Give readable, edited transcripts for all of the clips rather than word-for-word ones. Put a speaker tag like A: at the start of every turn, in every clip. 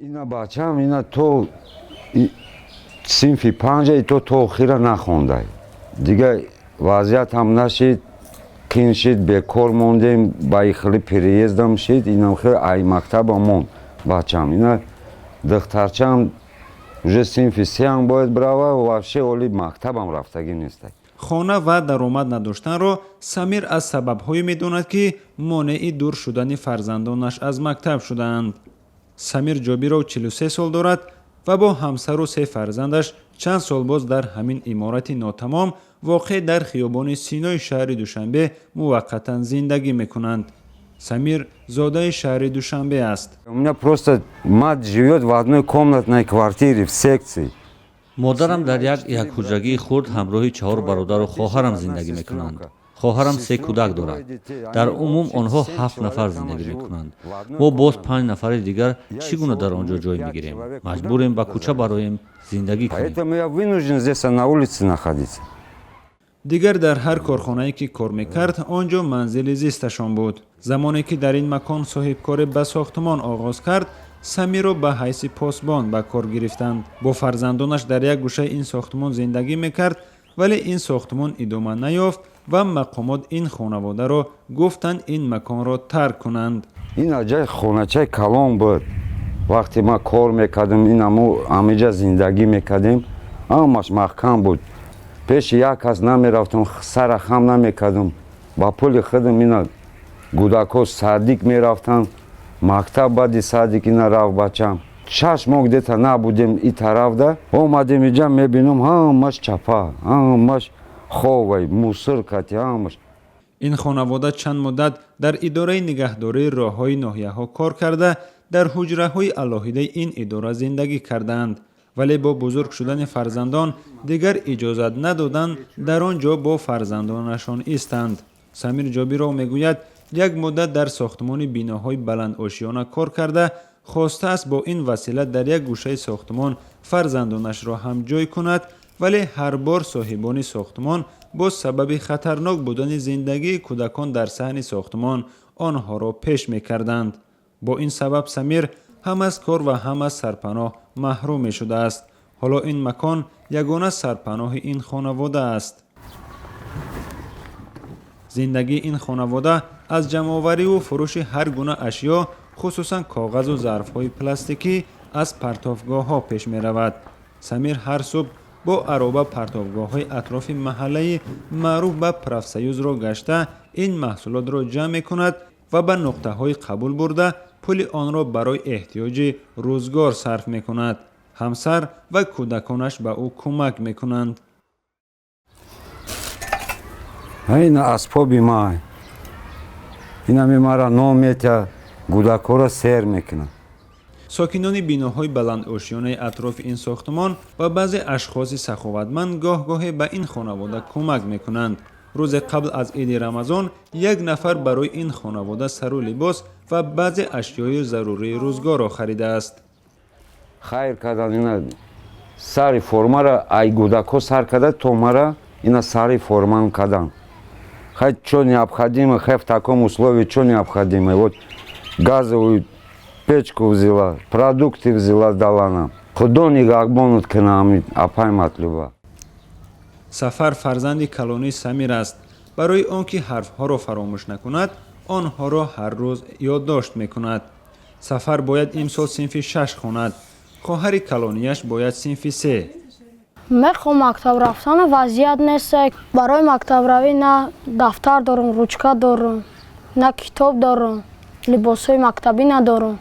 A: Ина бачам, ина то синфи панҷа то охира нахондай. Дига вазъият ҳам нашид, қин шид, бекор мондем, ба ихели переездам шид, инам хел ай мактаба монд бачам. Ина духтарчам уже синфи сеам бояд брава, вообще оли мактабам рафтагӣ нестай.
B: Хона ва даромад надоштанро Самир аз сабабҳое медонад, ки монеи дур шудани фарзандонаш аз мактаб шудаанд. Самир Ҷобиров 43 сол дорад ва бо ҳамсару се фарзандаш чанд сол боз дар ҳамин иморати нотамом, воқеъ дар хиёбони Синои шаҳри Душанбе, муваққатан зиндагӣ мекунанд. Самир зодаи шаҳри Душанбе аст.
A: У меня просто мать живет в одной комнатной квартире в секции.
C: Модарам дар як якҳуҷрагии хурд ҳамроҳи чаҳор бародару хоҳарам зиндагӣ мекунанд. Хоҳарам се кӯдак дорад. Дар умум онҳо ҳафт нафар зиндагӣ мекунанд. Мо боз панҷ нафари дигар чӣ гуна дар он ҷо ҷой мегирем? Маҷбурем ба кӯча бароем, зиндагӣ кунем.
A: Поэтому я вынужден здесь на улице находиться.
B: Дигар дар ҳар корхонае, ки кор мекард, он ҷо манзили зисташон буд. Замоне ки дар ин макон соҳибкоре ба сохтмон оғоз кард, Самирро ба ҳайси посбон ба кор гирифтанд. Бо фарзандонаш дар як гӯшаи ин сохтмон зиндагӣ мекард, вале ин сохтмон идома наёфт ва мақомот ин хонаводаро гуфтанд ин маконро тарк кунанд.
A: Ин ҷай хоначаи калон буд. Вақте ман кор мекардам, ин ҳамиҷа зиндагӣ мекардем, ҳамаш маҳкам буд. Пеши як кас намерафтам, сара хам намекардам. Ба пули худам ина гӯдакҳо садик мерафтанд, мактаб, баъди садик ина рафт бачам. 6 моҳ где-то набудем и тарафда, омадем иҷа, мебинам, ҳамаш чапа, ҳамаш ховай, мусор кати ҳамаш.
B: Ин хонавода чанд муддат дар идораи нигаҳдории роҳҳои ноҳияҳо кор карда, дар ҳуҷраҳои алоҳидаи ин идора зиндагӣ кардаанд, вале бо бузург шудани фарзандон дигар иҷозат надоданд дар он ҷо бо фарзандонашон истанд. Самир Ҷобиров мегӯяд, як муддат дар сохтмони биноҳои баландошёна кор карда, хостааст бо ин васила дар як гӯшаи сохтмон фарзандонашро ҳам ҷой кунад, вале ҳар бор соҳибони сохтмон бо сабаби хатарнок будани зиндагии кӯдакон дар саҳни сохтмон онҳоро пеш мекарданд. Бо ин сабаб Самир ҳам аз кор ва ҳам аз сарпаноҳ маҳрум мешудааст. Ҳоло ин макон ягона сарпаноҳи ин хонавода аст. Зиндагии ин хонавода аз ҷамъовариву фурӯши ҳар гуна ашё, хусусан коғазу зарфҳои пластикӣ аз партовгоҳҳо пеш меравад. Самир ҳар субҳ бо ароба партовгоҳҳои атрофи маҳаллаи маъруф ба Профсоюзро гашта, ин маҳсулотро ҷамъ мекунад ва ба нуқтаҳои қабул бурда, пули онро барои эҳтиёҷи рӯзгор сарф мекунад. Ҳамсар ва кӯдаконаш ба ӯ кӯмак мекунанд.
A: Ин асбоби май, инами мара нон метя, гӯдакҳоро сер мекунад.
B: Сокинони биноҳои баландошёнаи атрофи ин сохтмон ва баъзе ашхоси саховатманд гоҳ-гоҳе ба ин хонавода кӯмак мекунанд. Рӯзе қабл аз иди Рамазон як нафар барои ин хонавода сару либос ва баъзе ашёи зарурии рӯзгорро харидааст.
A: Хайр кардан, ина сари формара ай гӯдакҳо сар карда то мара, ина сари формам кардан. Хай, чо необходимо, хай, в таком условии чо необходимо. Вот газовую печку взяла, продукты взяла, дала нам. Худо нигаҳбонат кунам, апай Матлуба.
B: Сафар фарзанди калонии Самир аст. Барои он ки ҳарфҳоро фаромӯш накунад, онҳоро ҳар рӯз ёддошт мекунад. Сафар бояд имсол синфи шаш хонад, хоҳари калонияш бояд синфи се.
D: Мехоҳам мактаб рафтан, вазъият нест. Барои мактабравӣ на дафтар дорам, ручка дорам, на китоб дорам, либосҳои мактабӣ надорам.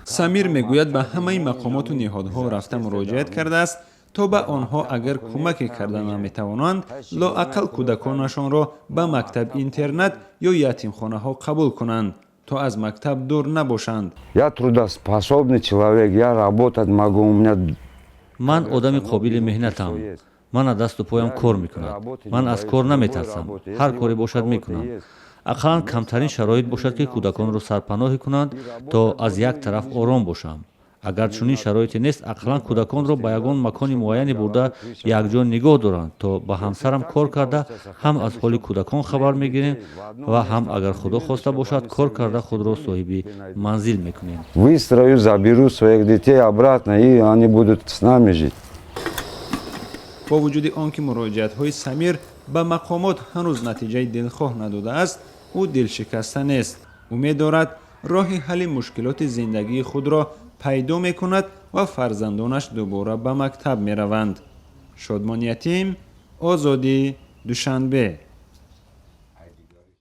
B: Самир мегӯяд, ба ҳамаи мақомоту ниҳодҳо рафта муроҷиат кардааст, то ба онҳо агар кӯмаке карда наметавонанд, лоақал кӯдаконашонро ба мактаб интернат ё ятимхонаҳо қабул кунанд, то аз мактаб дур набошанд.
A: Я трудоспособный человек, я работать могу, у меня
C: Ман одами қобили меҳнатам. Ман аз дасту поям кор мекунад. Ман аз кор наметарсам, ҳар коре бошад, мекунам. Ақаллан камтарин шароит бошад, ки кӯдаконро сарпаноҳе кунанд, то аз як тараф ором бошам. Агар чунин шароите нест, ақаллан кӯдаконро ба ягон макони муайяне бурда, якҷо нигоҳ доранд, то ба ҳамсарам кор карда, ҳам аз ҳоли кӯдакон хабар мегирем ва ҳам, агар Худо хоста бошад, кор карда, худро соҳиби манзил мекунем.
A: Выстрою, заберу своих детей обратно, и они будут с нами жить.
B: Бо вуҷуди он ки муроҷиатҳои Самир ба мақомот ҳанӯз натиҷаи дилхоҳ надодааст, ӯ дилшикаста нест. Умед дорад, роҳи ҳалли мушкилоти зиндагии худро пайдо мекунад ва фарзандонаш дубора ба мактаб мераванд. Шодмон Ятим, Озодӣ, Душанбе.